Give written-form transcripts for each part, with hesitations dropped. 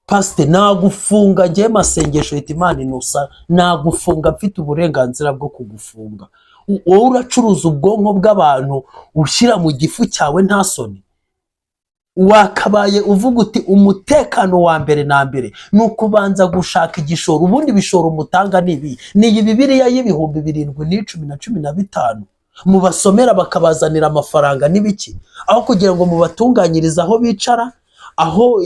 Pasite, nagufunga ngewe Masengesho Hitimana Innocent, nagufunga, mfite uburenganzira bwo kugufunga. Wowe uracuruza ubwonko bw'abantu ushyira mu gifu cyawe, nta soni? Wakabaye uvuga uti umutekano wa mbere na mbere ni ukubanza gushaka igishoro. Ubundi ibishoro mutanga ni ibi, ni iyi Bibiliya y'7,000 n'icumi na 15 mubasomera bakabazanira amafaranga n'ibiki, aho kugira ngo mubatunganyirize aho bicara, aho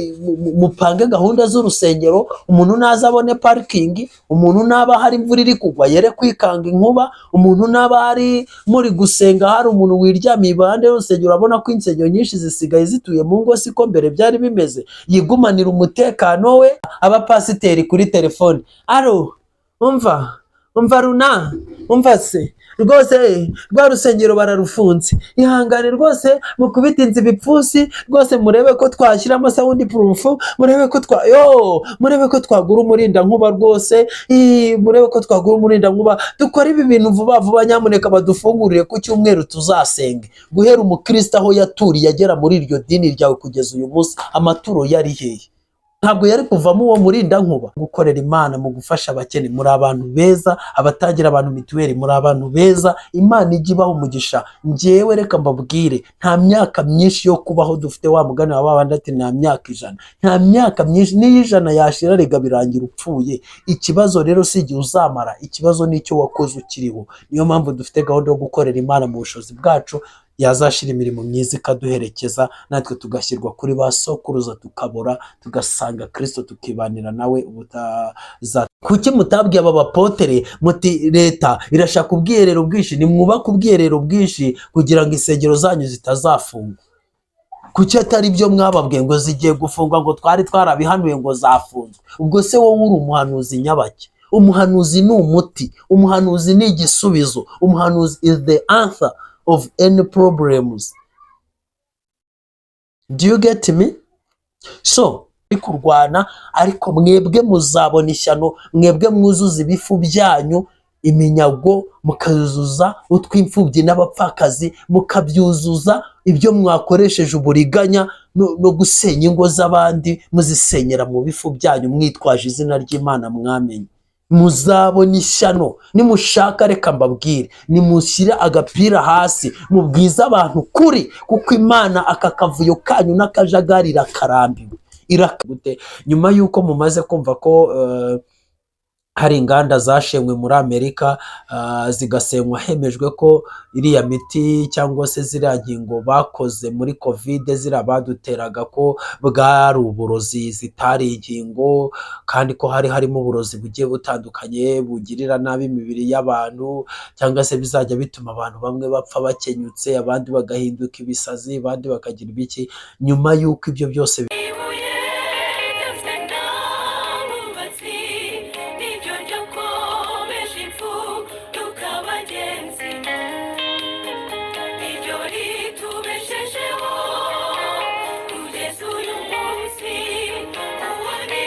mupange gahunda z'urusengero, umuntu naza abone parking, umuntu naba hari imvura iri kugwa yere kwikanga inkuba, umuntu naba hari muri gusenga hari umuntu wiryamiye iruhande y'urusengero. Urabona ko insengero nyinshi zisigaye zituye mu ngo, siko mbere byari bimeze, yigumanira umutekano we. Abapasiteri kuri telefone: "Alo, umva, umva runa, umva se rwose, rwa rusengero bararufunze, ihangane rwose, mukubite inzu ibipfunsi rwose, murebe ko twashyiramo sound proof, murebe ko twa yo murebe ko twagura umurindankuba rwose, ii, murebe ko twagura umurindankuba, dukore ibi bintu vuba vuba, nyamuneka badufungurire ku cyumweru tuzasenge." Guhera umukristo aho yaturiye agera muri iryo dini ryawe kugeza uyu munsi, amaturo yari hehe? Ntabwo yari kuvamo uwo murindankuba. Gukorera Imana mu gufasha abakene, muri abantu beza. Abatangira abantu mituweli, muri abantu beza. Imana ijya ibaha umugisha. Njyewe reka mbabwire, nta myaka myinshi yo kubaho dufite. Wa mugani wa babandi ati nta myaka 100, nta myaka myinshi. N'iyo 100 yashira rega birangira upfuye. Ikibazo rero si igihe uzamara, ikibazo ni icyo wakoze ukiriho. Niyo mpamvu dufite gahunda yo gukorera Imana mu bushobozi bwacu, yazashira imirimo myiza ikaduherekeza, natwe tugashyirwa kuri ba sokuruza, tukabora tugasanga Kirisito, tukibanira nawe ubutaza. Kuki mutabwiye aba bapotere muti leta irashaka ubwiherero bwinshi, nimwubake ubwiherero bwinshi kugira ngo insengero zanyu zitazafungwa? Kuki atari byo mwababwiye ngo zigiye gufungwa, ngo twari twarabihanuye ngo zafunzwe? Ubwo se wowe uri umuhanuzi nyabaki? Umuhanuzi ni umuti, umuhanuzi ni igisubizo, umuhanuzi is the answer of any problems. Do you get me? So ari kurwana, ariko mwebwe muzabona ishyano, mwebwe mwuzuza ibifu byanyu iminyago, mukuzuza utw'imfubyi n'abapfakazi, mukabyuzuza ibyo mwakoresheje uburiganya no gusenya ingo z'abandi, muzisenyera mu bifu byanyu mwitwaje izina ry'Imana mwamenye. Muzabona ishyano. Nimushaka reka mbabwire, nimushyire agapira hasi, mubwize abantu kuri, kuko Imana aka kavuyo kanyu n'akajagari irakarambiwe. Irakagute nyuma y'uko mumaze kumva ko hari inganda zashenywe muri Amerika, zigasenywa hemejwe ko iriya miti cyangwa se ziriya nkingo bakoze muri COVID, ziriya baduteraga, ko bwari uburozi, zitari inkingo, kandi ko hari harimo uburozi bugiye butandukanye bugirira nabi imibiri y'abantu, cyangwa se bizajya bituma abantu bamwe bapfa bakenyutse, abandi bagahinduka ibisazi, abandi bakagira ibiki? Nyuma y'uko ibyo byose Ibuye ryanzwe n'abubatsi niryo ryakomeje imfuruka bagenzi, niryo ritubeshejeho kugeza uyu munsi. Uwo ni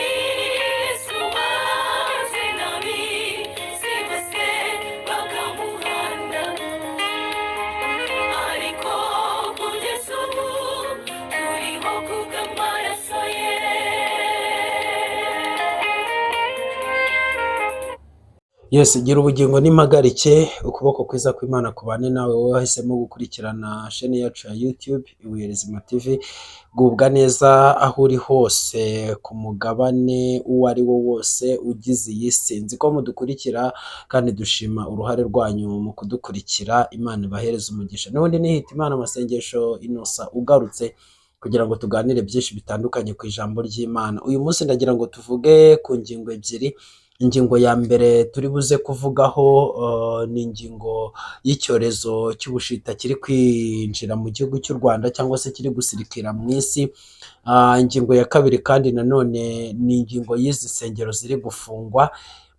Yesu wanzwe n'ab'isi bose bakamuhanda, ariko kugeza ubu turiho kubw'amaraso ye. Yes, gira ubugingo n'impagarike, ukuboko kwiza kw'Imana kubane nawe, wowe wahisemo gukurikirana chaîne yacu ya YouTube Ibuye Rizima TV. Gubwa neza aho uri hose ku mugabane uwo ari wo wose ugize iyi si. Nzi ko mudukurikira kandi dushima uruhare rwanyu mu kudukurikira, Imana ibahereze umugisha. N'ubundi ni Hitimana Amasengesho Innocent ugarutse kugira ngo tuganire byinshi bitandukanye ku ijambo ry'Imana. Uyu munsi ndagira ngo tuvuge ku ngingo ebyiri. Ingingo ya mbere turi buze kuvugaho ni ingingo y'icyorezo cy'ubushita kiri kwinjira mu gihugu cy'u Rwanda cyangwa se kiri gusirikira mu isi. Ingingo ya kabiri kandi nanone ni ingingo y'izi nsengero ziri gufungwa.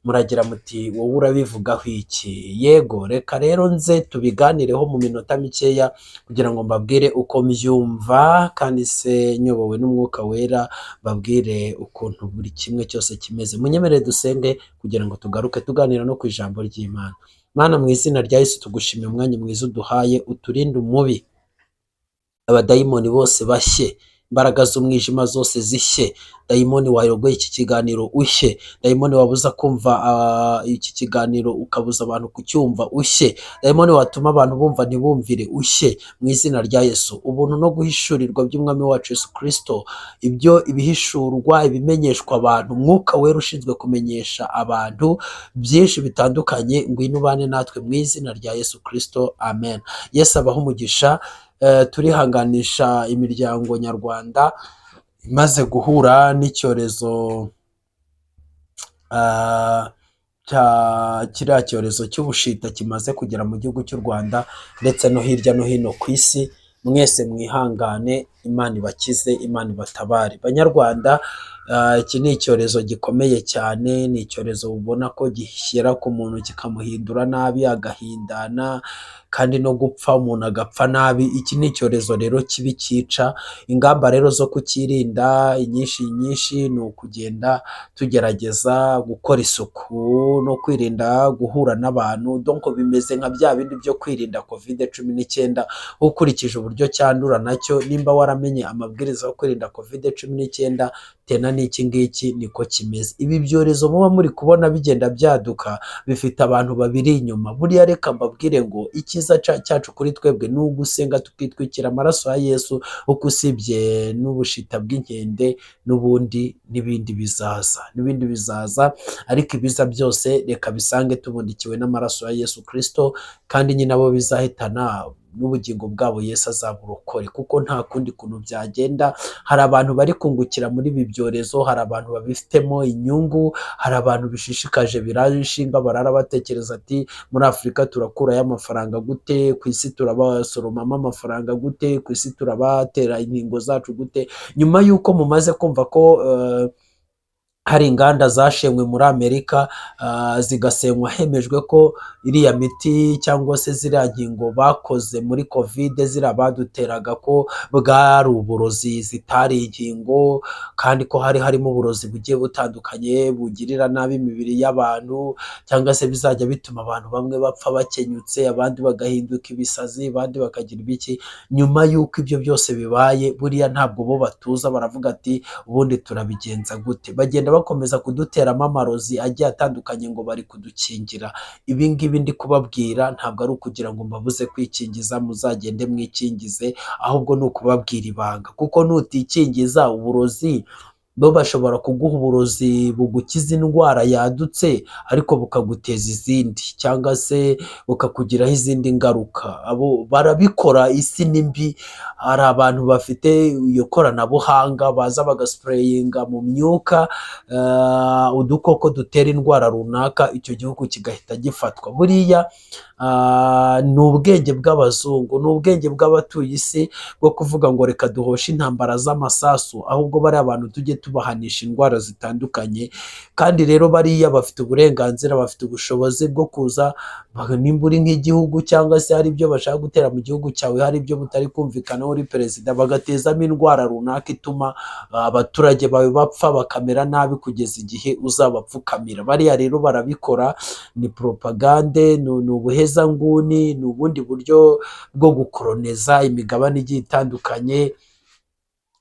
Muragira muti wowe urabivugaho iki? Yego, reka rero nze tubiganireho mu minota mikeya kugira ngo mbabwire uko mbyumva, kandi se nyobowe n'Umwuka Wera mbabwire ukuntu buri kimwe cyose kimeze. Munyemerere dusenge kugira ngo tugaruke tuganira no ku ijambo ry'Imana. Mana, mu izina rya Yesu tugushimiye umwanya mwiza uduhaye, uturinde umubi, abadayimoni bose bashye. Imbaraga z'umwijima zose zishye. Dayimoni wayogoye iki kiganiro ushye. Dayimoni wabuza kumva iki kiganiro, ukabuza abantu kucyumva, ushye. Dayimoni watuma abantu bumva ntibumvire, ushye mu izina rya Yesu. Ubuntu no guhishurirwa by'Umwami wacu Yesu Kristo, ibyo ibihishurwa, ibimenyeshwa abantu, Mwuka Wera ushinzwe kumenyesha abantu byinshi bitandukanye, ngwino ubane natwe mu izina rya Yesu Kristo, amen. Yesu abahe umugisha. Turihanganisha imiryango nyarwanda imaze guhura n'icyorezo cya kiriya cyorezo cy'ubushita kimaze kugera mu gihugu cy'u Rwanda ndetse no hirya no hino ku isi. Mwese mwihangane, Imana ibakize, Imana ibatabare. Banyarwanda, iki ni icyorezo gikomeye cyane, ni icyorezo ubona ko gishyira ku muntu kikamuhindura nabi, agahindana, kandi no gupfa umuntu agapfa nabi. Iki ni icyorezo rero kibi cyica. Ingamba rero zo kucyirinda inyinshi nyinshi ni ukugenda tugerageza gukora isuku no kwirinda guhura n'abantu. Donc bimeze nka bya bindi byo kwirinda COVID-19, ukurikije uburyo cyandura nacyo. Nimba waramenye amabwiriza yo kwirinda COVID-19, tena n'iki ngiki niko kimeze. Ibi byorezo muba muri kubona bigenda byaduka bifite abantu babiri inyuma. Buriya reka mbabwire ngo icyiza cyacu kuri twebwe ni ugusenga tukitwikira amaraso ya Yesu, kuko usibye n'ubushita bw'inkende n'ubundi n'ibindi bizaza, n'ibindi bizaza, ariko ibiza byose reka bisange tubundikiwe n'amaraso ya Yesu Kristo, kandi nyine abo bizahitana n'ubugingo bwabo Yesu azaburokore, kuko nta kundi kuntu byagenda. Hari abantu bari kungukira muri ibi byorezo, hari abantu babifitemo inyungu, hari abantu bishishikaje, biraje inshinga, barara batekereza ati: "Muri Afurika turakurayo amafaranga gute? Ku isi turabasoromamo amafaranga gute? Ku isi turabatera inkingo zacu gute?" Nyuma y'uko mumaze kumva ko hari inganda zashenywe muri Amerika, zigasenywa hemejwe ko iriya miti cyangwa se ziriya nkingo bakoze muri COVID, ziriya baduteraga, ko bwari uburozi, zitari inkingo, kandi ko hari harimo uburozi bugiye butandukanye bugirira nabi imibiri y'abantu, cyangwa se bizajya bituma abantu bamwe bapfa bakenyutse, abandi bagahinduka ibisazi, abandi bakagira ibiki. Nyuma y'uko ibyo byose bibaye, buriya ntabwo bo batuza, baravuga ati: "Ubundi turabigenza gute?" Bagenda bakomeza kuduteramo amarozi agiye atandukanye ngo bari kudukingira. Ibi ngibi ndi kubabwira ntabwo ari ukugira ngo mbabuze kwikingiza, muzagende mwikingize, ahubwo ni ukubabwira ibanga, kuko nutikingiza uburozi, bo bashobora kuguha uburozi bugukiza indwara yadutse ariko bukaguteza izindi, cyangwa se bukakugiraho izindi ngaruka. Abo barabikora, isi ni mbi. Hari abantu bafite iyo koranabuhanga, baza bagasprayinga mu myuka udukoko dutera indwara runaka, icyo gihugu kigahita gifatwa. Buriya ni ubwenge bw'abazungu, ni ubwenge bw'abatuye isi bwo kuvuga ngo: "Reka duhoshe intambara z'amasasu, ahubwo bariya bantu tujye tubahanisha indwara zitandukanye." Kandi rero bariya bafite uburenganzira, bafite ubushobozi bwo kuza, nimba uri nk'igihugu cyangwa se hari ibyo bashaka gutera mu gihugu cyawe, hari ibyo mutari kumvikanaho uri perezida, bagatezamo indwara runaka ituma abaturage bawe bapfa bakamera nabi kugeza igihe uzabapfukamira. Bariya rero barabikora, ni propagande, ni ubuhezanguni, ni ubundi buryo bwo gukoroneza imigabane igiye itandukanye.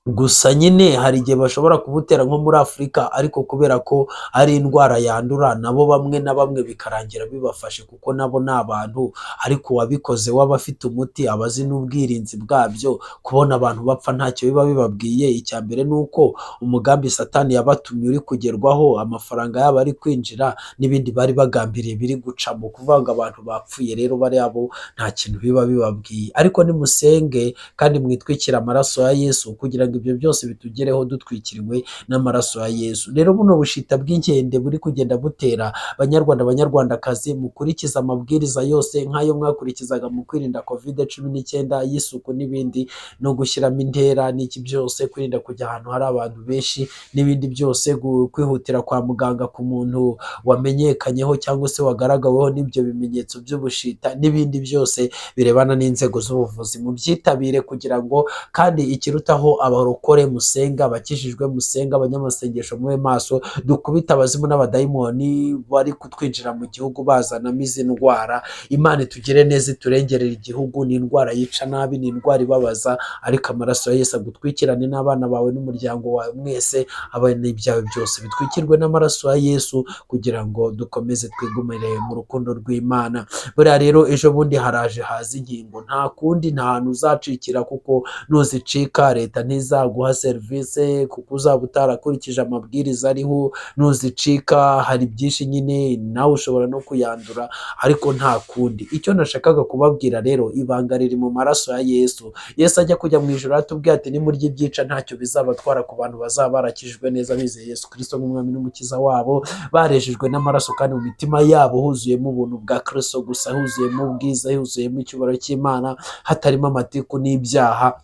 Gusa nyine hari igihe bashobora kubutera nko muri Afurika, ariko kubera ko ari indwara yandura, nabo bamwe na bamwe bikarangira bibafashe, kuko nabo ni abantu. Ariko uwabikoze we aba afite umuti, aba azi n'ubwirinzi bwabyo. Kubona abantu bapfa ntacyo biba bibabwiye. Icya mbere ni uko umugambi Satani yabatumye uri kugerwaho, amafaranga yabo ari kwinjira, n'ibindi bari bagambiriye biri gucamo. Kuvuga ngo abantu bapfuye rero, bariya bo nta kintu biba bibabwiye. Ariko nimusenge kandi mwitwikire amaraso ya Yesu, kugira ngo ibyo byose bitugereho dutwikiriwe n'amaraso ya Yesu. Rero buno bushita bw'inkende buri kugenda butera, Banyarwanda, Banyarwandakazi, mukurikize amabwiriza yose nk'ayo mwakurikizaga mu kwirinda COVID-19 y'isuku n'ibindi, no gushyiramo intera n'iki byose, kwirinda kujya ahantu hari abantu benshi n'ibindi byose, kwihutira kwa muganga ku muntu wamenyekanyeho cyangwa se wagaragaweho n'ibyo bimenyetso by'ubushita n'ibindi byose birebana n'inzego z'ubuvuzi, mubyitabire kugira ngo kandi ikirutaho abarokore Abarokore musenga, abakijijwe musenga, abanyamasengesho mube maso, dukubite abazimu n'abadayimoni bari kutwinjira mu gihugu bazanamo izi ndwara. Imana itugire neza, iturengerere igihugu. Ni indwara yica nabi, ni indwara ibabaza, ariko amaraso ya Yesu agutwikirane n'abana bawe n'umuryango wawe mwese, abawe n'ibyawe byose bitwikirwe n'amaraso ya Yesu, kugira ngo dukomeze twigumire mu rukundo rw'Imana. Buriya rero ejo bundi haraje haza inkingo, nta kundi, nta hantu uzacikira, kuko nuzicika leta ntizaguha serivisi kuko uzaba utarakurikije amabwiriza ariho. Nuzicika hari byinshi nyine, nawe ushobora no kuyandura, ariko nta kundi. Icyo nashakaga kubabwira rero, ibanga riri mu maraso ya Yesu. Yesu ajya kujya mu ijuru aratubwira ati nimurya ibyica ntacyo bizabatwara, ku bantu bazaba barakijijwe neza, bizeye Yesu Kristo nk'umwami n'umukiza wabo, barejejwe n'amaraso, kandi mu mitima yabo huzuyemo ubuntu bwa Kristo gusa, huzuyemo ubwiza, huzuyemo icyubahiro cy'Imana, hatarimo amatiku n'ibyaha.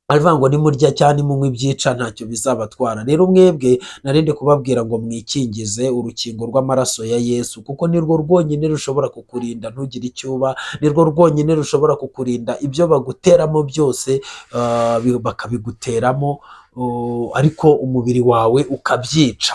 Aravuga ngo nimurya cyangwa nimunywa ibyica ntacyo bizabatwara. Rero mwebwe narinde kubabwira ngo mwikingize urukingo rw'amaraso ya Yesu, kuko nirwo rwonyine rushobora kukurinda ntugire icyo uba, nirwo rwonyine rushobora kukurinda ibyo baguteramo byose, bakabiguteramo, ariko umubiri wawe ukabyica.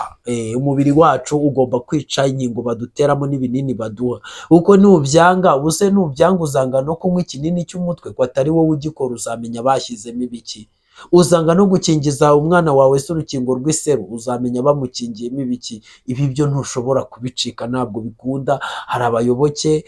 Umubiri wacu ugomba kwica inkingo baduteramo n'ibinini baduha, kuko nubyanga, ubuse nubyanga uzanga no kunywa ikinini cy'umutwe ko atari wowe ugikora, uzamenya bashyizemo ibiki? Uzanga no gukingiza umwana wawe se urukingo rw'iseru, uzamenya bamukingiyemo ibiki? Ibi byo ntushobora kubicika, ntabwo bikunda. Hari abayoboke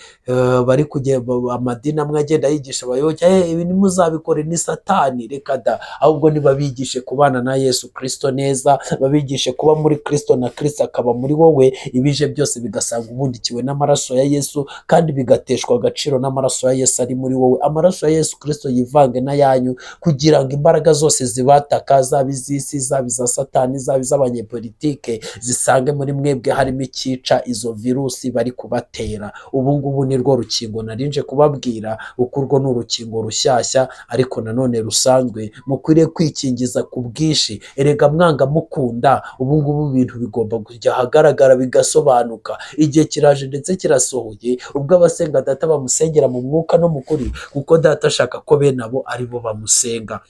bari kujya amadini amwe agenda yigisha abayoboke: "Ibi ntimuzabikore, ni Satani." Reka da! Ahubwo nibabigishe kubana na Yesu Kristo neza, babigishe kuba muri Kristo na Kristo akaba muri wowe, ibije byose bigasanga ubundikiwe n'amaraso ya Yesu, kandi bigateshwa agaciro n'amaraso ya Yesu ari muri wowe. Amaraso ya Yesu Kristo yivange n'ayanyu, kugira ngo imbaraga zose zibataka, zaba iz'isi, zaba iza Satani, zaba iz'abanyepolitike, zisange muri mwebwe harimo icyica izo virusi bari kubatera. Ubu ngubu ni rwo rukingo narinje kubabwira, kuko urwo ni urukingo rushyashya ariko nanone rusanzwe, mukwiriye kwikingiza ku bwinshi. Erega mwanga mukunda, ubu ngubu ibintu bigomba kujya ahagaragara bigasobanuka. Igihe kiraje ndetse kirasohoye, ubwo abasenga Data bamusengera mu mwuka no mu kuri, kuko Data ashaka ko bene abo ari bo bamusenga.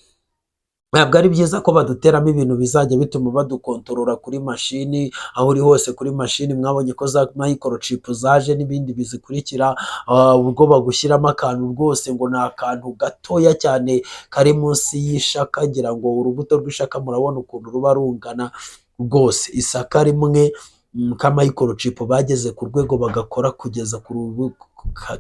Ntabwo ari byiza ko baduteramo ibintu bizajya bituma badukontorora kuri mashini, aho uri hose kuri mashini. Mwabonye ko za microchip zaje n'ibindi bizikurikira, ubwo bagushyiramo akantu rwose ngo ni akantu gatoya cyane kari munsi y'ishaka, ngira ngo urubuto rw'ishaka murabona ukuntu ruba rungana rwose, isaka rimwe ka microchip bageze ku rwego bagakora kugeza ku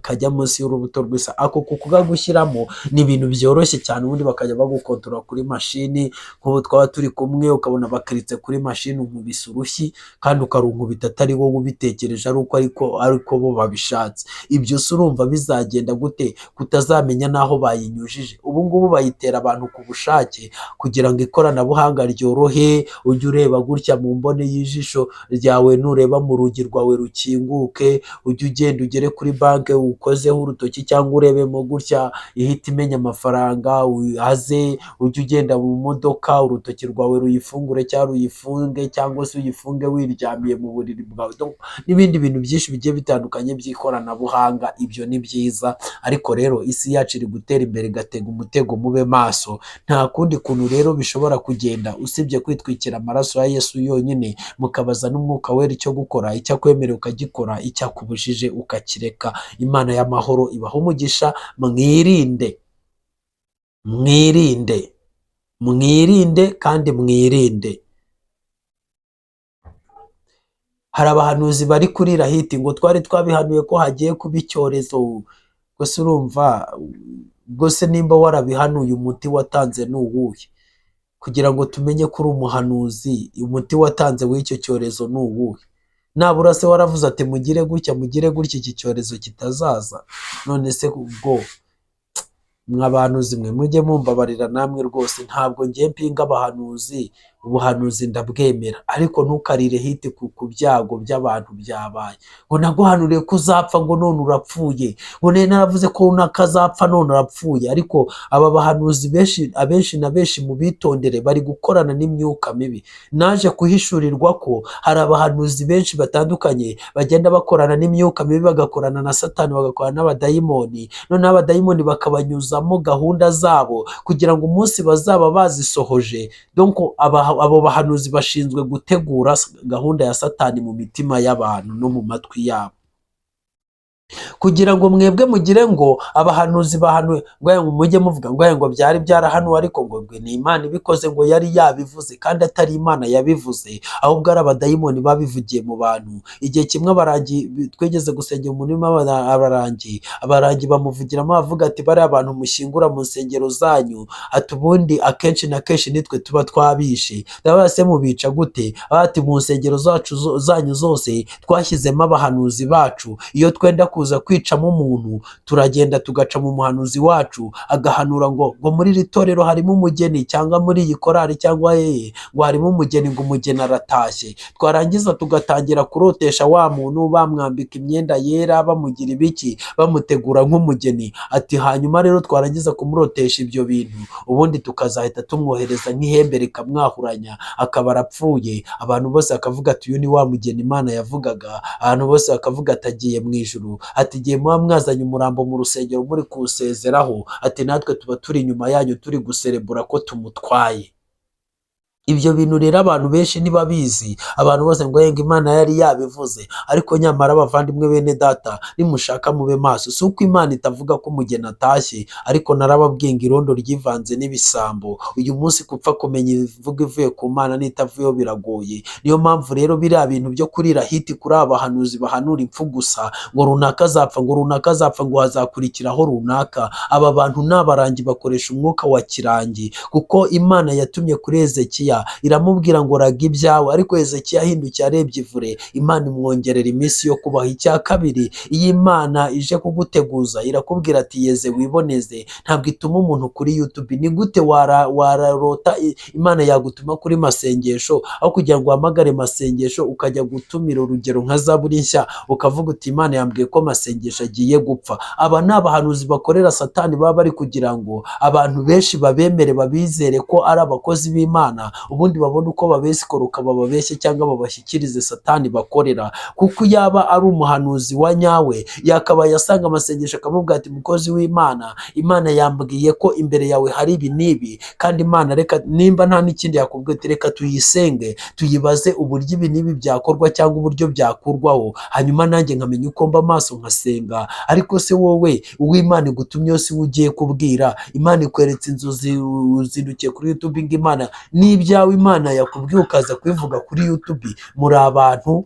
kajya munsi y'urubuto rw'isa. Ako kukagushyiramo ni ibintu byoroshye cyane, ubundi bakajya bagukontorora kuri mashini. Nk'ubu twaba turi kumwe, ukabona bakiritse kuri mashini, unkubise urushyi, kandi ukarunkubita atari wowe ubitekereje, ari uko ariko bo babishatse. Ibyo se urumva bizagenda gute, kutazamenya n'aho bayinyujije? Ubu ngubu bayitera abantu ku bushake kugira ngo ikoranabuhanga ryorohe, ujye ureba gutya mu mboni y'ijisho ryawe, nureba mu rugi rwawe rukinguke, ujye ugenda ugere kuri banki ukozeho urutoki cyangwa urebemo gutya ihita imenya amafaranga aze, ujye ugenda mu modoka urutoki rwawe ruyifungure cyangwa ruyifunge, cyangwa se uyifunge wiryamiye mu buriri bwawe, n'ibindi bintu byinshi bigiye bitandukanye by'ikoranabuhanga. Ibyo ni byiza, ariko rero isi yacu iri gutera imbere igatega umutego, mube maso. Nta kundi kuntu rero bishobora kugenda usibye kwitwikira amaraso ya Yesu yonyine, mukabaza n'Umwuka Wera icyo gukora, icyo akwemerera ukagikora, icyo akubujije ukakireka. Imana y'amahoro ibaha umugisha. Mwirinde, mwirinde, mwirinde kandi mwirinde. Hari abahanuzi bari kurira hiti ngo twari twabihanuye ko hagiye kuba icyorezo. Gusa urumva rwose, nimba warabihanuye, umuti watanze ni uwuhe? Kugira ngo tumenye ko uri umuhanuzi, umuti watanze w'icyo cyorezo ni uwuhe? Nabura se waravuze ati mugire gutya, mugire gutya, iki cyorezo kitazaza? None se ubwo mwabahanuzi mwe, mujye mumbabarira namwe rwose, ntabwo ngiye mpinga abahanuzi. Ubuhanuzi ndabwemera, ariko ntukarire hit ku byago by'abantu byabaye, ngo naguhanuriye ko uzapfa, ngo none urapfuye, ngo nari naravuze ko runaka azapfa, none urapfuye. Ariko aba bahanuzi benshi, abenshi na benshi mu bitondere, bari gukorana n'imyuka mibi. Naje kuhishurirwa ko hari abahanuzi benshi batandukanye bagenda bakorana n'imyuka mibi, bagakorana na Satani, bagakorana n'abadayimoni, noneho abadayimoni bakabanyuzamo gahunda zabo kugira ngo umunsi bazaba bazisohoje. Donc abo bahanuzi bashinzwe gutegura gahunda ya Satani mu mitima y'abantu no mu matwi yabo, kugira ngo mwebwe mugire ngo abahanuzi bahanuye, ngo mujye muvuga ngo byari byarahanuwe, ariko ngo ni Imana ibikoze, ngo yari yabivuze, kandi atari Imana yabivuze, ahubwo ari abadayimoni babivugiye mu bantu. Igihe kimwe abarangi, twigeze gusengera umurima, abarangi bamuvugiramo, bavuga ati: "Bariya abantu mushyingura mu nsengero zanyu," ati, "ubundi akenshi na kenshi nitwe tuba twabishe." Ndabaza: "Se mubica gute?" Ati: "Mu nsengero zacu zanyu zose twashyizemo abahanuzi bacu. Iyo twenda kuza kwicamo umuntu, turagenda tugaca mu muhanuzi wacu, agahanura ngo muri iri torero harimo umugeni, cyangwa muri iyi korari, cyangwa hehe, ngo harimo umugeni, ngo umugeni aratashye. Twarangiza tugatangira kurotesha wa muntu, bamwambika imyenda yera, bamugira ibiki, bamutegura nk'umugeni." Ati: "Hanyuma rero twarangiza kumurotesha ibyo bintu, ubundi tukazahita tumwohereza nk'ihembe rikamwahuranya, akaba arapfuye. Abantu bose bakavuga ati: 'Uyu ni wa mugeni Imana yavugaga.' Abantu bose bakavuga ati: 'Agiye mu ijuru.' Ati: 'Igihe muba mwazanye umurambo mu rusengero muri kuwusezeraho,' ati, 'natwe tuba turi inyuma yanyu turi guserebura ko tumutwaye.'" Ibyo bintu rero abantu benshi ntibabizi. Abantu bose ngo yenga Imana yari yabivuze, ariko nyamara abavandimwe, bene data, nimushaka mube maso. Si uko Imana itavuga ko umugeni atashye, ariko narababwiye ngo irondo ryivanze n'ibisambo. Uyu munsi gupfa kumenya imvugo ivuye ku Mana n'itavuyeho biragoye. Niyo mpamvu rero biriya bintu byo kurira hit kuri aba bahanuzi bahanura impfu gusa, ngo runaka azapfa, ngo runaka azapfa, ngo hazakurikiraho runaka, aba bantu ni abarangi, bakoresha umwuka wa kirangi, kuko Imana yatumye kuri Hezekiya iramubwira ngo raga ibyawe, ariko Hezekiya ahindukiye arebye ivure, Imana imwongerera iminsi yo kubaho. Icya kabiri, iyo Imana ije kuguteguza irakubwira ati: "Yeze wiboneze." Ntabwo ituma umuntu kuri YouTube. Ni gute wararota Imana yagutuma kuri masengesho, aho kugira ngo uhamagare masengesho ukajya gutumira urugero nka Zaburi Nshya, ukavuga uti: "Imana yambwiye ko masengesho agiye gupfa"? Aba ni abahanuzi bakorera Satani, baba bari kugira ngo abantu benshi babemere, babizere ko ari abakozi b'Imana, ubundi babone uko babesikoroka, bababeshye cyangwa babashyikirize Satani bakorera. Kuko yaba ari umuhanuzi wa nyawe, yakabaye asanga amasengesho akamubwira ati: "Mukozi w'Imana, Imana yambwiye ko imbere yawe hari ibi n'ibi, kandi Imana, reka nimba nta n'ikindi yakubwiye, ati reka tuyisenge, tuyibaze uburyo ibi n'ibi byakorwa cyangwa uburyo byakurwaho, hanyuma nanjye nkamenya uko mba maso nkasenga." Ariko se wowe, uw'Imana igutumye si we ugiye kubwira? Imana ikweretse inzozi, uzindukiye kuri YouTube ngo Imana n'ibyawe Imana yakubwiye ukaza kubivuga kuri YouTube. Muri abantu,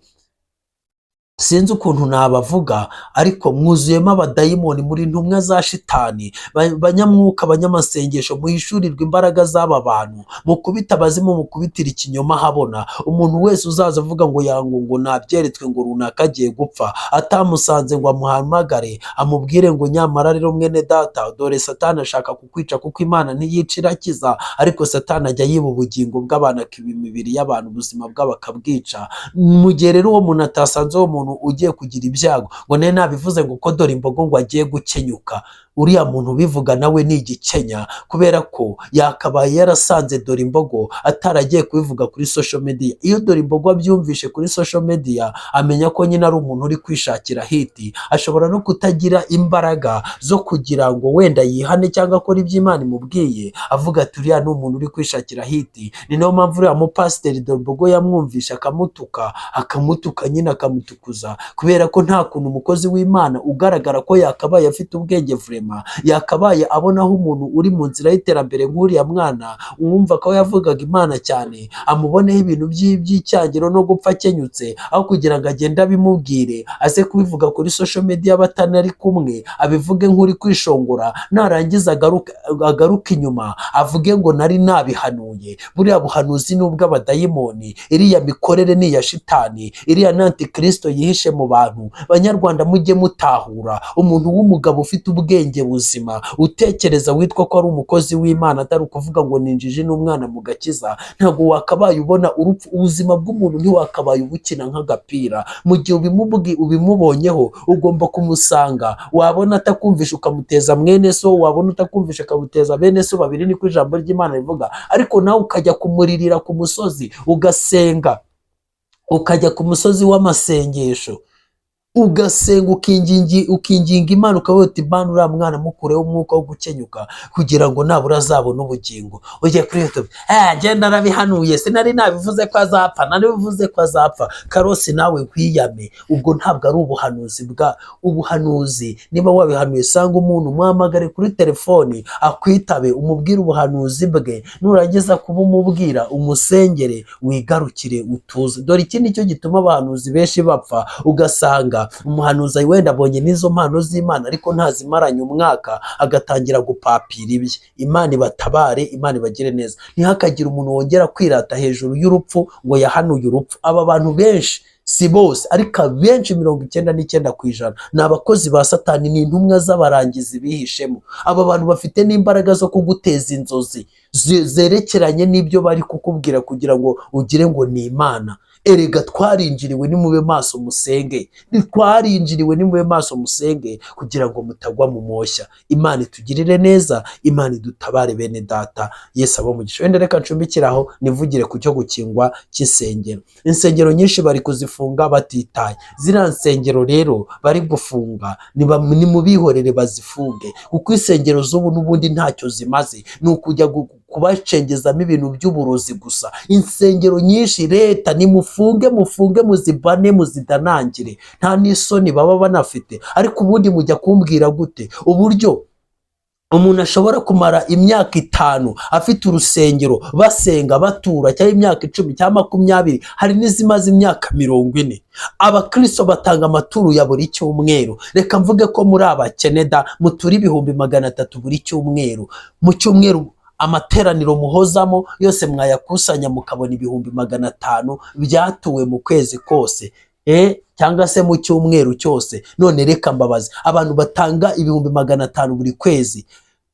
sinzi ukuntu nabavuga, ariko mwuzuyemo abadayimoni, muri intumwa za shitani. Banyamwuka, abanyamasengesho, muhishurirwe imbaraga z'aba bantu, mukubite abazimu, mukubitire ikinyoma habona. Umuntu wese uzaza avuga ngo yango ngo nabyeretswe ngo runaka agiye gupfa, atamusanze ngo amuhamagare amubwire ngo: "Nyamara rero mwene data, dore Satani ashaka kukwica," kuko Imana ntiyica, irakiza, ariko Satani ajya yiba ubugingo bw'abantu, akiba imibiri y'abantu, ubuzima bwabo akabwica. Mu gihe rero uwo muntu atasanze uwo muntu ugiye kugira ibyago ngo nawe nabivuze ngo ko dore imbogo ngo agiye gukenyuka, uriya muntu ubivuga nawe ni igikenya, kubera ko yakabaye yarasanze dore imbogo, ataragiye kubivuga kuri social media. Iyo dore imbogo abyumvishe kuri social media, amenya ko nyine ari umuntu uri kwishakira hit. Ashobora no kutagira imbaraga zo kugira ngo wenda yihane cyangwa akore ibyo Imana imubwiye, avuga ati: "Uriya ni umuntu uri kwishakira hit." Ni nayo mpamvu uriya mupasiteri dore imbogo yamwumvishe akamutuka, akamutuka nyine, akamutukuza, kubera ko nta kuntu umukozi w'Imana ugaragara ko yakabaye afite ubwenge vraiment, yakabaye abonaho umuntu uri mu nzira y'iterambere nk'uriya mwana wumva ko yavugaga Imana cyane, amuboneho ibintu by'icyangiro no gupfa akenyutse, aho kugira ngo agende abimubwire, aze kubivuga kuri social media batanari kumwe, abivuge nk'uri kwishongora, narangiza agaruke inyuma avuge ngo nari nabihanuye. Buriya buhanuzi ni ubw'abadayimoni, iriya mikorere ni iya shitani, iriya ni antikristo yihishe mu bantu. Banyarwanda, mujye mutahura umuntu w'umugabo ufite ubwenge. ubwenge buzima, utekereza, witwa ko ari umukozi w'Imana, atari ukuvuga ngo ni injiji n'umwana mu gakiza, ntabwo wakabaye ubona urupfu. Ubuzima bw'umuntu ntiwakabaye ubukina nk'agapira. Mu gihe ubimubonyeho, ugomba kumusanga. Wabona atakumvisha, ukamuteza mwene so. Wabona utakumvisha, akamuteza bene so babiri, niko ijambo ry'Imana rivuga. Ariko nawe ukajya kumuririra ku musozi, ugasenga, ukajya ku musozi w'amasengesho, ugasenga, ukinginga Imana, ukavuga uti: "Imana, uriya mwana mukureho umwuka wo gukenyuka kugira ngo nabura azabone ubugingo." Ujye kuri YouTube: "Njye narabihanuye, sinari nabivuze ko azapfa, narabivuze ko azapfa." Karosi, nawe nkwiyame. Ubwo ntabwo ari ubuhanuzi. Bwa ubuhanuzi, niba wabihanuye, sanga umuntu, muhamagare kuri telefoni akwitabe, umubwire ubuhanuzi bwe. Nurangiza kuba umubwira, umusengere, wigarukire, utuze. Dore iki nicyo gituma abahanuzi benshi bapfa. Ugasanga umuhanuzi wenda abonye n'izo mpano z'Imana, ariko ntazimaranye umwaka, agatangira gupapira ibye. Imana ibatabare, Imana ibagire neza. Ntihakagire umuntu wongera kwirata hejuru y'urupfu ngo yahanuye urupfu. Aba bantu benshi, si bose, ariko abenshi, 99% ni abakozi ba Satani, ni intumwa z'abarangizi bihishemo. Aba bantu bafite n'imbaraga zo kuguteza inzozi zerekeranye n'ibyo bari kukubwira kugira ngo ugire ngo ni Imana. Erega twarinjiriwe, nimube maso musenge. Twarinjiriwe, nimube maso musenge kugira ngo mutagwa mu moshya. Imana itugirire neza, Imana idutabare. Bene data, Yesu abo mugisha. Wenda reka ncumbikire aho, nivugire ku cyo gukingwa cy'insengero. Insengero nyinshi bari kuzifunga batitaye. Ziriya nsengero rero bari gufunga, nimubihorere bazifunge, kuko insengero z'ubu n'ubundi ntacyo zimaze, ni ukujya kubacengezamo ibintu by'uburozi gusa. Insengero nyinshi, leta nimufunge, mufunge, muzibane, muzidanangire. Nta n'isoni baba banafite. Ariko ubundi mujya kumbwira gute uburyo umuntu ashobora kumara imyaka 5 afite urusengero, basenga, batura, cyangwa imyaka 10 cyangwa 20, hari n'izimaze imyaka 40, abakristo batanga amaturo ya buri cyumweru? Reka mvuge ko muri abakene da, mutura 300,000 buri cyumweru. Mu cyumweru amateraniro muhozamo yose mwayakusanya mukabona 500,000 byatuwe mu kwezi kose, cyangwa se mu cyumweru cyose. None reka mbabaze, abantu batanga 500,000 buri kwezi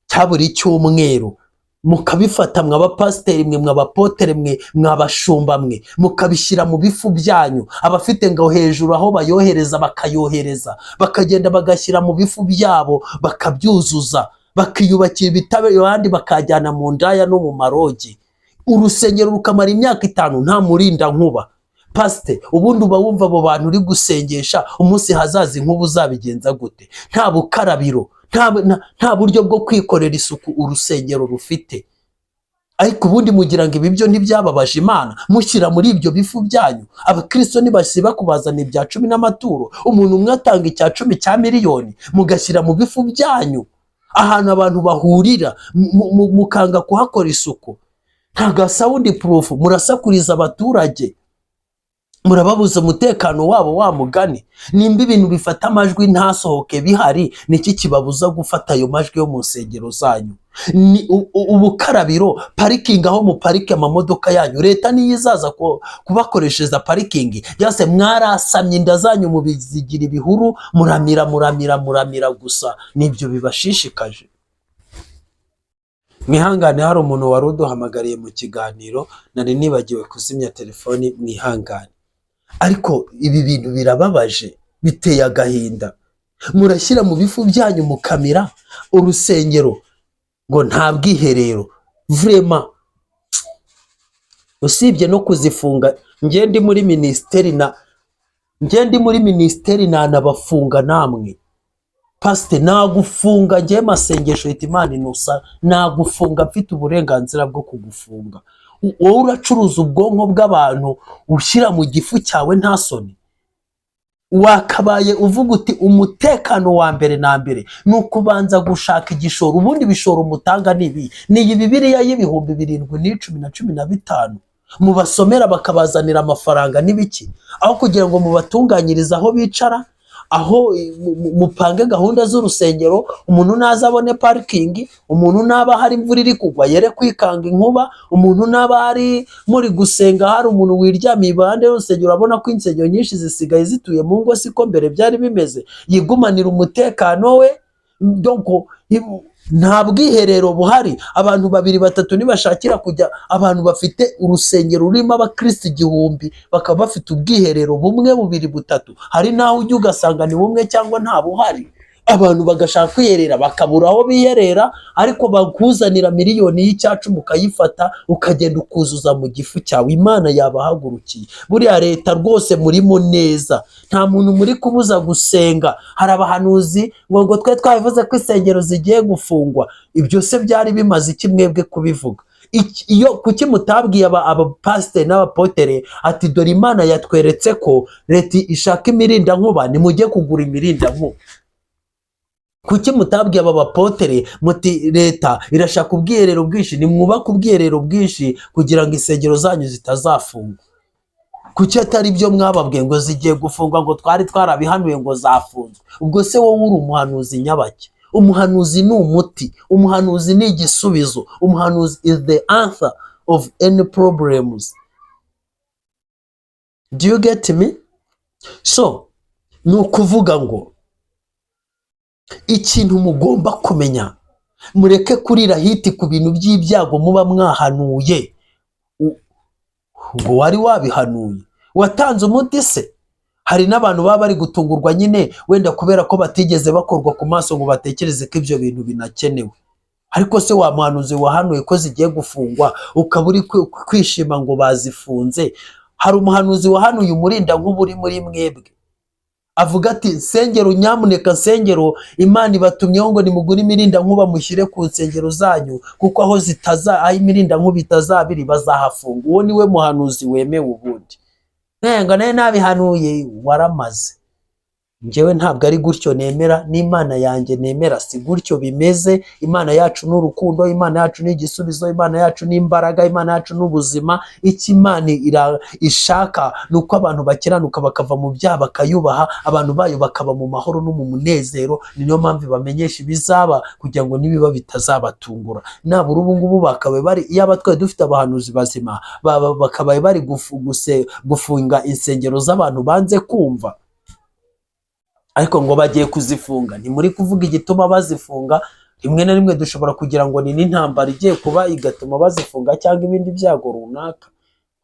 cya buri cyumweru, mukabifata, mw'abapasiteri mwe, mw'abapotere mwe, mw'abashumba mwe, mukabishyira mu bifu byanyu, abafite ngo hejuru aho bayohereza bakayohereza, bakagenda bagashyira mu bifu byabo, bakabyuzuza, bakiyubakira ibitabo, abandi bakajyana mu ndaya no mu marogi, urusengero rukamara imyaka 5 nta murinda nkuba. Pasite, ubundi uba wumva abo bantu uri gusengesha, umunsi hazaza inkuba uzabigenza gute? Nta bukarabiro, nta buryo bwo kwikorera isuku urusengero rufite. Ariko ubundi mugira ngo ibi byo ntibyababaje Imana, mushyira muri ibyo bifu byanyu? Abakristo ntibasiba kubazana ibya cumi n'amaturo. Umuntu umwe atanga icya cumi cya miliyoni, mugashyira mu bifu byanyu, ahantu abantu bahurira, mukanga kuhakora isuku. Nta ga sound proof, murasakuriza abaturage, murababuza umutekano wabo. Wa mugani, nimba ibintu bifata amajwi ntasohoke bihari, niki kibabuza gufata ayo majwi yo mu nsengero zanyu? Ni ubukarabiro, parikingi, aho muparike amamodoka yanyu, leta niyo izaza kubakoreshereza parikingi byose. Mwarasamye, inda zanyu mubizigira ibihuru, muramira, muramira, muramira gusa, nibyo bibashishikaje. Mwihangane, hari umuntu wari uduhamagariye mu kiganiro, nari nibagiwe kuzimya telefoni, mwihangane. Ariko ibi bintu birababaje, biteye agahinda. Murashyira mu bifu byanyu, mukamira urusengero ngo nta bwiherero. Vraiment, usibye no kuzifunga, njye ndi muri minisiteri na njye ndi muri minisiteri nanabafunga namwe. Pasite, nagufunga njye masengesho yita Imana inusa, nagufunga, mfite uburenganzira bwo kugufunga. Wowe uracuruza ubwonko bw'abantu, ushyira mu gifu cyawe, nta soni. Wakabaye uvuga uti umutekano wa mbere na mbere ni ukubanza gushaka igishoro. Ubundi ibishoro mutanga ni ibi? Ni iyi Bibiliya y'7,000 n'icumi na 15 mubasomera, bakabazanira amafaranga n'ibiki, aho kugira ngo mubatunganyirize aho bicara, aho mupange gahunda z'urusengero, umuntu naza abone parikingi, umuntu naba hari imvura iri kugwa yere kwikanga inkuba, umuntu naba hari muri gusenga hari umuntu wiryamiye iruhande y'urusengero. Urabona ko insengero nyinshi zisigaye zituye mu ngo, siko mbere byari bimeze. Yigumanira umutekano we. Donc Nta bwiherero buhari. Abantu babiri, batatu nibashakira kujya, abantu bafite urusengero rurimo abakristo 1000 bakaba bafite ubwiherero bumwe, bubiri, butatu. Hari n'aho ujya ugasanga ni bumwe cyangwa nta buhari, abantu bagashaka kwiherera bakabura aho biherera. Ariko bakuzanira miliyoni y'icyacumi, ukayifata, ukagenda ukuzuza mu gifu cyawe. Imana yabahagurukiye. Buriya leta rwose murimo neza, nta muntu muri kubuza gusenga. Hari abahanuzi ngo twe twabivuze ko insengero zigiye gufungwa. Ibyo se byari bimaze iki mwebwe kubivuga? Iyo kuki mutabwiye abapasiteri n'abapotere ati: "Dore Imana yatweretse ko leta ishaka imirindankuba, nimujye kugura imirindankuba"? Kuki mutabwiye aba bapotere muti: "Leta irashaka ubwiherero bwinshi, nimwubake ubwiherero bwinshi kugira ngo insengero zanyu zitazafungwa"? Kuki atari byo mwababwiye ngo zigiye gufungwa, ngo twari twarabihanuye ngo zafunzwe? Ubwo se wowe uri umuhanuzi nyabaki? Umuhanuzi ni umuti, umuhanuzi ni igisubizo, umuhanuzi is the answer of any problems. Do you get me? So ni ukuvuga ngo ikintu mugomba kumenya, mureke kurira hit ku bintu by'ibyago muba mwahanuye. Ngo wari wabihanuye, watanze umuti se? Hari n'abantu baba bari gutungurwa nyine, wenda kubera ko batigeze bakorwa ku maso ngo batekereze ko ibyo bintu binakenewe. Ariko se wa muhanuzi wahanuye ko zigiye gufungwa, ukaba uri kwishima ngo bazifunze? Hari umuhanuzi wahanuye umurinda nkuba uri muri mwebwe, avuga ati: "Nsengero, nyamuneka nsengero, Imana ibatumyeho ngo nimugure imirindankuba mushyire ku nsengero zanyu, kuko aho zitaza, aho imirindankuba itazabiri, bazahafunga." Uwo niwe muhanuzi wemewe. Ubundi ngo nawe nabihanuye, waramaze. Njyewe ntabwo ari gutyo nemera, n'Imana yanjye nemera si gutyo bimeze. Imana yacu ni urukundo, Imana yacu ni igisubizo, Imana yacu ni imbaraga, Imana yacu ni ubuzima. Icyo Imana ishaka ni uko abantu bakiranuka bakava mu byaha, bakayubaha, abantu bayo bakaba mu mahoro no mu munezero. Ni niyo mpamvu ibamenyesha ibizaba kugira ngo nibiba bitazabatungura. Nabura ubu ngubu bakabaye bari, iyaba twari dufite abahanuzi bazima, bakabaye bari gufunga insengero z'abantu banze kumva. Ariko ngo bagiye kuzifunga, ntimuri kuvuga igituma bazifunga. Rimwe na rimwe dushobora kugira ngo ni n'intambara igiye kuba igatuma bazifunga, cyangwa ibindi byago runaka.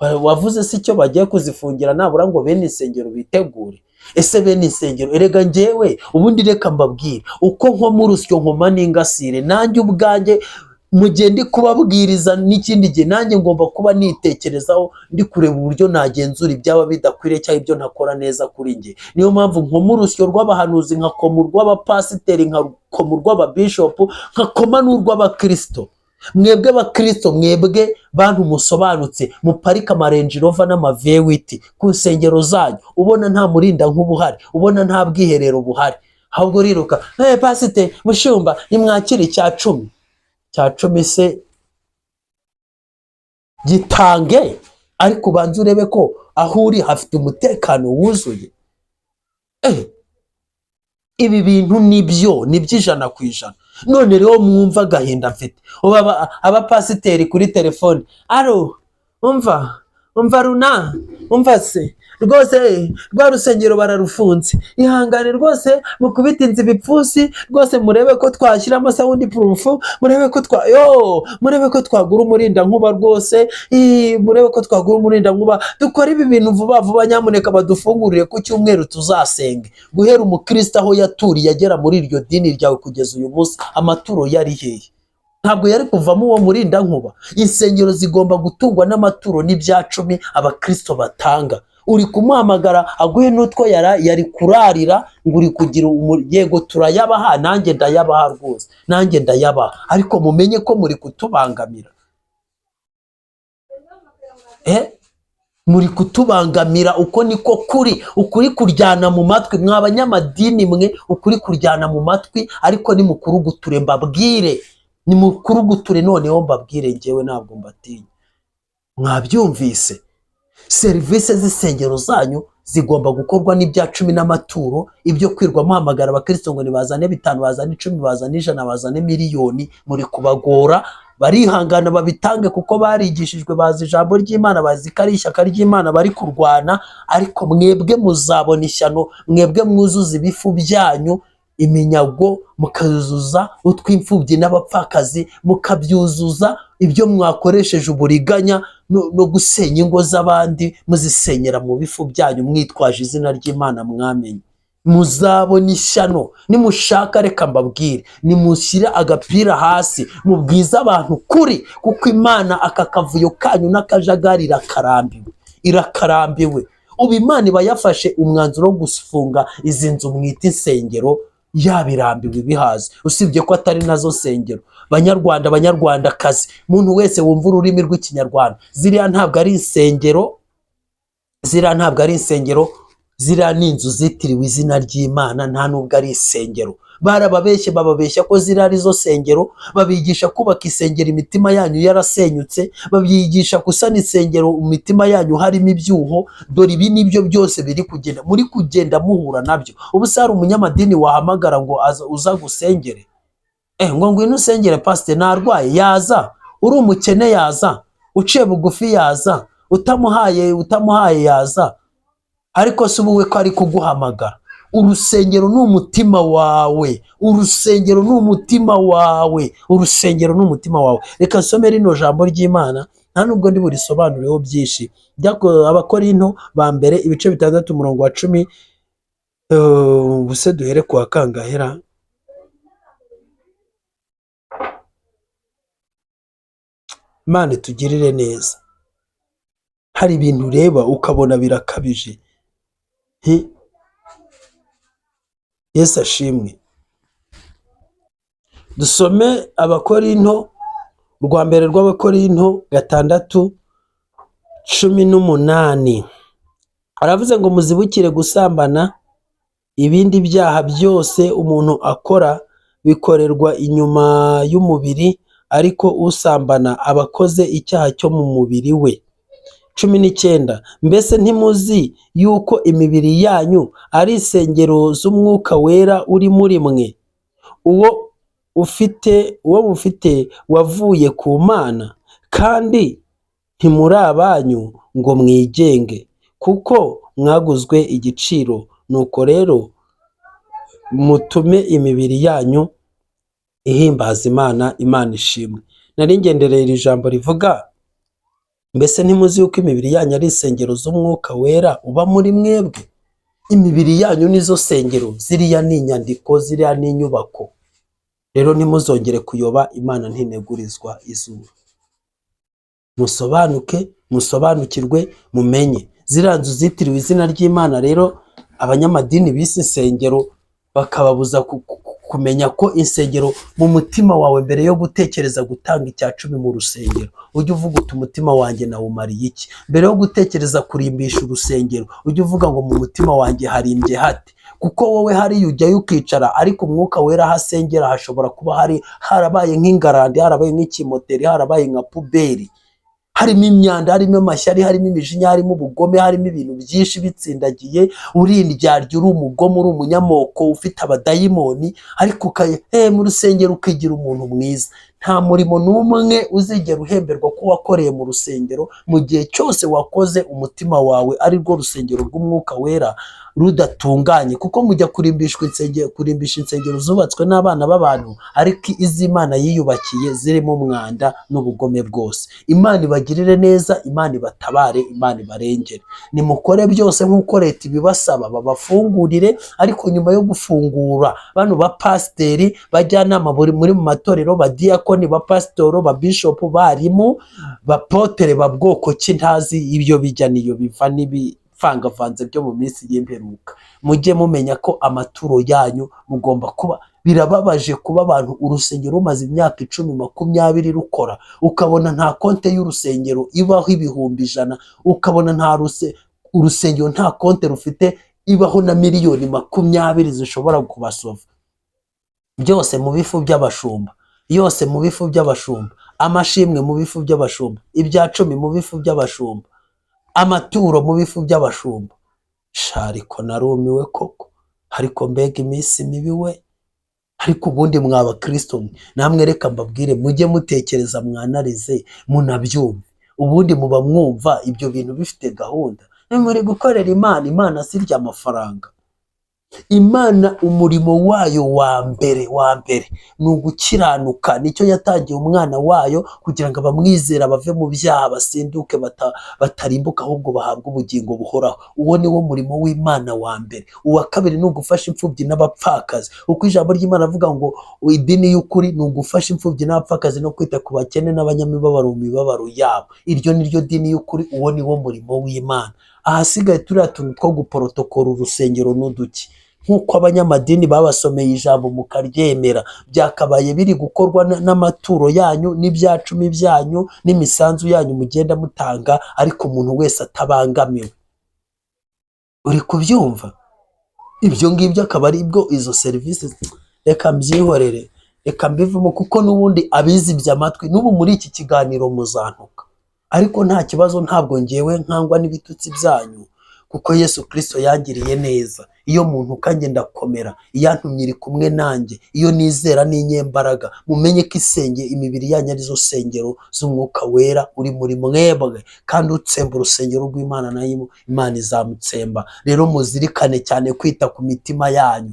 Wavuze si icyo bagiye kuzifungira, nabura ngo bene insengero bitegure. Ese bene insengero, erega njyewe ubundi reka mbabwire, uko nkoma urusyo nkoma n'ingasire. Nanjye ubwanjye mu gihe ndi kubabwiriza n'ikindi gihe, nanjye ngomba kuba nitekerezaho, ndi kureba uburyo nagenzura ibyaba bidakwiriye cyangwa ibyo ntakora neza kuri njye. Niyo mpamvu nkoma urusyo rw'abahanuzi, nkakoma urw'abapasiteri, nkakoma urw'ababishopu, nkakoma n'urw'abakirisito. Mwebwe bakirisito, mwebwe bantu musobanutse, muparika ama Range Rover n'ama V8 ku nsengero zanyu, ubona nta murinda nkuba uhari, ubona nta bwiherero buhari, ahubwo uriruka: "Hey, pasite, mushumba, nimwakire icya cumi." Cya cumi se gitange, ariko ubanze urebe ko aho uri hafite umutekano wuzuye. Ibi bintu nibyo, ni 100%. None rero mwumva agahinda mfite ubu, abapasiteri kuri telefone: "Aro, umva, umva runa, umva se rwose, rwa rusengero bararufunze, ihangane rwose, mukubite inzu ibipfunsi rwose, murebe ko twashyiramo sound proof, murebe ko twa yo murebe ko twagura umurindankuba rwose, murebe ko twagura umurindankuba, dukore ibi bintu vuba vuba, nyamuneka badufungurire ku cyumweru tuzasenge." Guhera umukristo aho yaturiye agera muri iryo dini ryawe kugeza uyu munsi, amaturo yari hehe? Ntabwo yari kuvamo uwo murindankuba. Insengero zigomba gutungwa n'amaturo n'ibya cumi abakristo batanga. Uri kumuhamagara aguhe n'utwo yari kurarira, ngo uri kugira yego turayabaha, nanjye ndayabaha rwose, nanjye ndayabaha, ariko mumenye ko muri kutubangamira. Muri kutubangamira, uko niko kuri. Ukuri kuryana mu matwi, mwa banyamadini mwe, ukuri kuryana mu matwi, ariko nimukuruguture mbabwire, nimukuruguture noneho mbabwire. Njyewe ntabwo mbatinya, mwabyumvise. Serivisi z'insengero zanyu zigomba gukorwa n'ibya cumi n'amaturo. Ibyo kwirwa muhamagara abakristo ngo nibazane 5, bazane 10, bazane 100, bazane miliyoni, muri kubagora. Barihangana babitange kuko barigishijwe, bazi ijambo ry'Imana, bazi ko ari ishyaka ry'Imana bari kurwana. Ariko mwebwe muzabona ishyano, mwebwe mwuzuza ibifu byanyu. iminyago, mukayuzuza utw'imfubyi n'abapfakazi, mukabyuzuza ibyo mwakoresheje uburiganya no gusenya ingo z'abandi, muzisenyera mu bifu byanyu mwitwaje izina ry'Imana mwamenye. Muzabona ishyano. Nimushaka reka mbabwire, nimushyire agapira hasi mubwize abantu kuri, kuko Imana aka kavuyo kanyu n'akajagari irakarambiwe, irakarambiwe. Ubu Imana iba yafashe umwanzuro wo gufunga izi nzu mwita insengero, yabirambiwe ibihaze, usibye ko atari nazo nsengero. Banyarwanda, banyarwandakazi, muntu wese wumva ururimi rw'Ikinyarwanda, ziriya ntabwo ari insengero, ziriya ntabwo ari insengero, ziriya ni inzu zitiriwe izina ry'Imana, nta nubwo ari insengero. Barababeshye, bababeshya ko ziriya ari zo sengero, babigisha kubaka insengero imitima yanyu yarasenyutse, babigisha gusana insengero imitima yanyu harimo ibyuho. Dore ibi nibyo byose biri kugenda, muri kugenda muhura nabyo. Ubu se hari umunyamadini wahamagara ngo uza gusengere? Ngo ngwino usengere pasiteri, narwaye, yaza. Uri umukene yaza, uciye bugufi yaza, utamuhaye yaza. Ariko se ubu we ko ari kuguhamagara? Urusengero ni umutima wawe, urusengero ni umutima wawe, urusengero ni umutima wawe. Reka nsome rino jambo ry'Imana, nta nubwo ndi burisobanureho byinshi. Abakorinto ba mbere ibice 6 umurongo wa 10, ubuse duhere ku wa kangahera? Imana itugirire neza. Hari ibintu ureba ukabona birakabije. Yesu ashimwe. Dusome Abakorinto, rwa mbere rw'Abakorinto 6:18. Aravuze ngo muzibukire gusambana, ibindi byaha byose umuntu akora bikorerwa inyuma y'umubiri, ariko usambana aba akoze icyaha cyo mu mubiri we. 19. Mbese ntimuzi yuko imibiri yanyu ari insengero z'Umwuka Wera uri muri mwe, uwo mufite wavuye ku Mana, kandi ntimuri abanyu ngo mwigenge, kuko mwaguzwe igiciro. Nuko rero mutume imibiri yanyu ihimbaza Imana. Imana ishimwe. Nari ngendereye iri jambo rivuga, mbese ntimuzi yuko imibiri yanyu ari insengero z'Umwuka Wera uba muri mwebwe? Imibiri yanyu nizo sengero, ziriya ni inyandiko, ziriya ni inyubako. Rero ntimuzongere kuyoba, Imana ntinegurizwa izuru. Musobanuke, musobanukirwe, mumenye. Ziriya nzu zitiriwe izina ry'Imana rero, abanyamadini bise insengero bakababuza kumenya ko insengero mu mutima wawe, mbere yo gutekereza gutanga icya 10 mu rusengero, ujye uvuga uti umutima wanjye nawumariye iki? Mbere yo gutekereza kurimbisha urusengero, ujye uvuga ngo mu mutima wanjye harimbye hate? Kuko wowe hariya ujyayo ukicara, ariko Umwuka Wera aho asengera hashobora kuba hari harabaye nk'ingarandi, harabaye nk'ikimoteri, harabaye nka puberi, harimo imyanda, harimo amashyari, harimo imijinya, harimo ubugome, harimo ibintu byinshi bitsindagiye. Uri indyarya, uri umugome, uri umunyamoko, ufite abadayimoni, ariko mu rusengero ukigira umuntu mwiza. Nta murimo n'umwe uzigera uhemberwa ko wakoreye mu rusengero mu gihe cyose wakoze umutima wawe ari rwo rusengero rw'Umwuka Wera rudatunganye, kuko mujya kurimbisha insengero zubatswe n'abana b'abantu, ariko iz'Imana yiyubakiye zirimo umwanda n'ubugome bwose. Imana ibagirire neza, Imana ibatabare, Imana ibarengere. Nimukore byose nk'uko leta ibibasaba, babafungurire, ariko nyuma yo gufungura bano bapasiteri, bajyanama buri muri mu matorero, badiyakoni, bapasitoro, babishopu, barimu, bapotere, ba bwoko ki ntazi ibyo bijya niyo biva n'ibivangavanze byo mu minsi y'imperuka. Mujye mumenya ko amaturo yanyu mugomba kuba. Birababaje kuba abantu urusengero rumaze imyaka 10, 20 rukora, ukabona nta konte y'urusengero ibaho 100,000, ukabona nta urusengero nta konte rufite ibaho na miliyoni 20 zishobora kubasova. Byose mu bifu by'abashumba, yose mu bifu by'abashumba, amashimwe mu bifu by'abashumba, ibya 10 mu bifu by'abashumba, amaturo mu bifu by'abashumba. Sha, ariko narumiwe koko, ariko mbega iminsi mibi we. Ariko ubundi mwa bakristo mwe, namwe reka mbabwire, mujye mutekereza, mwanarize, munabyumve. Ubundi muba mwumva ibyo bintu bifite gahunda. Muri gukorera Imana, Imana sirya amafaranga. Imana umurimo wayo wa mbere wa mbere ni ugukiranuka. Nicyo yatangiye umwana wayo, kugira ngo abamwizera bave mu byaha, basinduke, batarimbuka, ahubwo bahabwe ubugingo buhoraho. Uwo ni wo murimo w'Imana wa mbere. Uwa kabiri ni ugufasha imfubyi n'abapfakazi, kuko ijambo ry'Imana avuga ngo idini y'ukuri ni ugufasha imfubyi n'abapfakazi no kwita ku bakene n'abanyamibabaro mu mibabaro yabo. Iryo ni ryo dini y'ukuri, uwo ni wo murimo w'Imana. Ahasigaye turiya tuntu two guporotokora urusengero n'uduki, nk'uko abanyamadini babasomeye ijambo mukaryemera, byakabaye biri gukorwa n'amaturo yanyu n'ibyacumi byanyu n'imisanzu yanyu mugenda mutanga, ariko umuntu wese atabangamiwe. Uri kubyumva? Ibyo ngibyo akaba ari bwo izo serivisi. Reka mbyihorere, reka mbivemo, kuko n'ubundi abizibye amatwi n'ubu muri iki kiganiro muzantuka, ariko nta kibazo. Ntabwo ngewe nkangwa n'ibitutsi byanyu, kuko Yesu Kirisito yangiriye neza. Iyo muntu kanjye ndakomera, iyantumye iri kumwe nanjye, iyo nizera n'inyembaraga. Mumenye ko isenge imibiri yanyu arizo sengero z'Umwuka Wera uri muri mwebwe, kandi utsemba urusengero rw'Imana nayo Imana izamutsemba. Rero muzirikane cyane kwita ku mitima yanyu.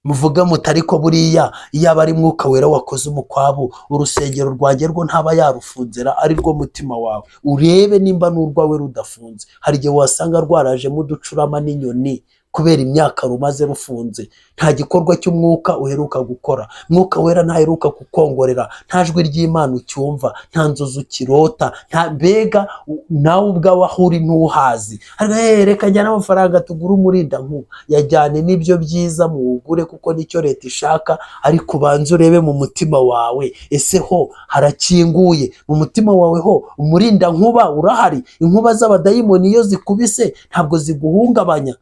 Muvuge muti: "Ariko buriya iyo aba ari Mwuka Wera wakoze umukwabu, urusengero rwanjye rwo ntaba yarufunzera?" Ari rwo mutima wawe, urebe nimba n'urwawe rudafunze. Hari igihe wasanga rwarajemo uducurama n'inyoni kubera imyaka rumaze rufunze. Nta gikorwa cy'umwuka uheruka gukora, Mwuka Wera ntaheruka kukongorera, nta jwi ry'Imana ucyumva, nta nzozi ukirota, nta mbega nawe ubwawe aho uri ntuhazi. Ariko, reka njyane amafaranga tugure umurindankuba." Yajyane n'ibyo byiza muwugure, kuko nicyo leta ishaka, ariko ubanze urebe mu mutima wawe: ese ho harakinguye? Mu mutima wawe ho umurindankuba urahari? Inkuba z'abadayimoni iyo zikubise ntabwo ziguhungabanya?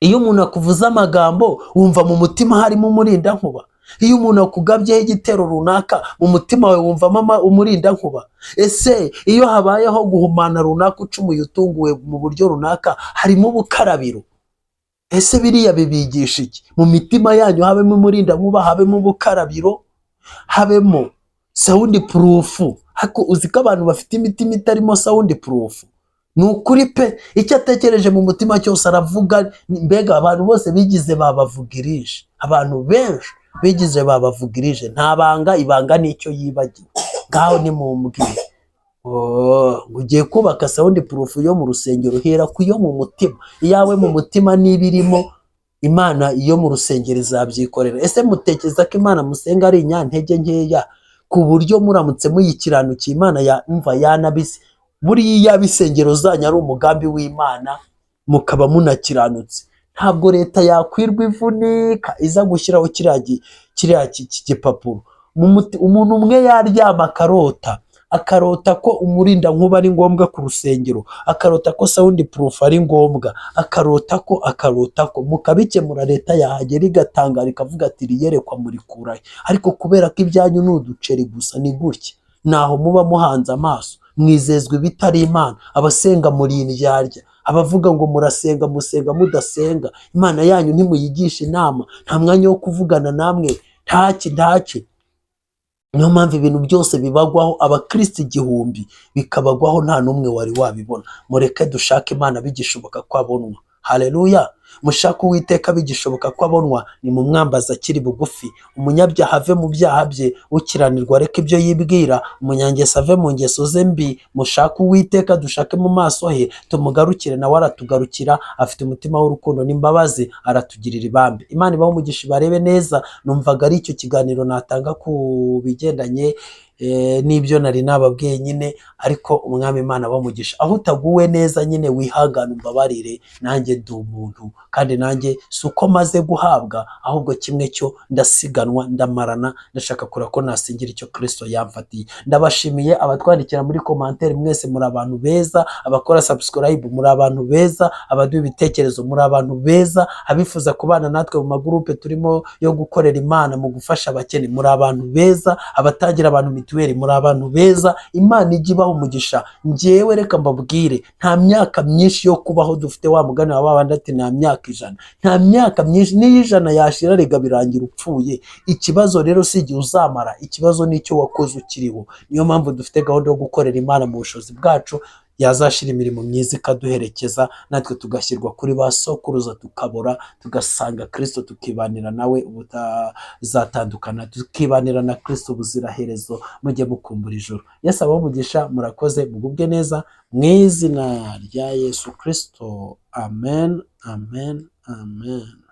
Iyo umuntu akuvuze amagambo, wumva mu mutima harimo umurindankuba? Iyo umuntu akugabyeho igitero runaka, mu mutima wawe wumvamo umurindankuba? Ese iyo habayeho guhumana runaka, ucumuye utunguwe mu buryo runaka, harimo ubukarabiro? Ese biriya bibigisha iki? Mu mitima yanyu habemo umurindankuba, habemo ubukarabiro, habemo sound proof. Ariko uzi ko abantu bafite imitima itarimo sound proof? Ni ukuri pe, icyo atekereje mu mutima cyose aravuga. Mbega abantu bose bigize babavugirije, abantu benshi bigize babavugirije. Nta banga, ibanga nicyo yibagiwe. Ngaho nimumbwire. Oh, ngo ugiye kubaka sound proof yo mu rusengero? Hera ku yo mu mutima. Iyawe mu mutima niba irimo Imana, iyo mu rusengero izabyikorera. Ese mutekereza ko Imana musenga ari inyantege nkeya, ku buryo muramutse muyikiranukiye Imana yumva yanabise? Buriya iyaba insengero zanyu ari umugambi w'Imana, mukaba munakiranutse, ntabwo leta yakwirwa ivunika iza gushyiraho kiriya gipapuro. Umuntu umwe yaryama akarota, akarota ko umurindankuba ari ngombwa ku rusengero, akarota ko sound proof ari ngombwa, akarota ko mukabikemura, leta yahagera igatangara, ikavuga ati: "Riyerekwa murikurahe?" Ariko kubera ko ibyanyu ni uduceri gusa, ni gutya, naho muba muhanze amaso, mwizezwa ibitari Imana. Abasenga muri indyarya, abavuga ngo murasenga, musenga mudasenga. Imana yanyu ntimuyigisha inama, nta mwanya wo kuvugana namwe, ntaki ntaki. Niyo mpamvu ibintu byose bibagwaho, abakristo 1000 bikabagwaho nta n'umwe wari wabibona. Mureke dushake Imana bigishoboka ko abonwa. Haleluya! Mushake Uwiteka bigishoboka ko abonwa, ni mu mwambaza akiri bugufi. Umunyabyaha ave mu byaha bye, ukiranirwa areke ibyo yibwira, umunyangeso ave mu ngeso ze mbi. Mushake Uwiteka, dushake mu maso he, tumugarukire nawe aratugarukira. Afite umutima w'urukundo n'imbabazi, aratugirira ibambe. Imana ibahe umugisha, barebe neza. Numvaga ari icyo kiganiro natanga ku bigendanye n'ibyo nari nababwiye nyine, ariko Umwami Imana bamugisha. Aho utaguwe neza nyine wihangane, umbabarire, nanjye ndi umuntu, kandi nanjye si uko maze guhabwa, ahubwo kimwe cyo ndasiganwa, ndamarana, ndashaka kureba ko nasingira icyo Kristo yamfatiye. Ndabashimiye abatwandikira muri commentaire, mwese muri abantu beza. Abakora subscribe, muri abantu beza. Abaduha ibitekerezo, muri abantu beza. Abifuza kubana natwe mu magurupe turimo yo gukorera Imana mu gufasha abakene, muri abantu beza. Abatangira abantu mituweli, muri abantu beza. Imana ijya ibaha umugisha. Njyewe reka mbabwire, nta myaka myinshi yo kubaho dufite. Wa mugani wa babandi ati: "Nta myaka 100," nta myaka myinshi. N'iyo 100 yashira rega birangira upfuye. Ikibazo rero si igihe uzamara, ikibazo ni icyo wakoze ukiriho. Niyo mpamvu dufite gahunda yo gukorera Imana mu bushobozi bwacu. Yazashira imirimo myiza ikaduherekeza, natwe tugashyirwa kuri ba sokuruza, tukabora tugasanga Kirisito, tukibanira nawe ubutazatandukana, tukibanira na Kirisito ubuziraherezo. Mujye mukumbura ijuru. Yesu abahe umugisha. Murakoze, mugubwe neza mu izina rya Yesu Kirisito. Amen, amen, amen.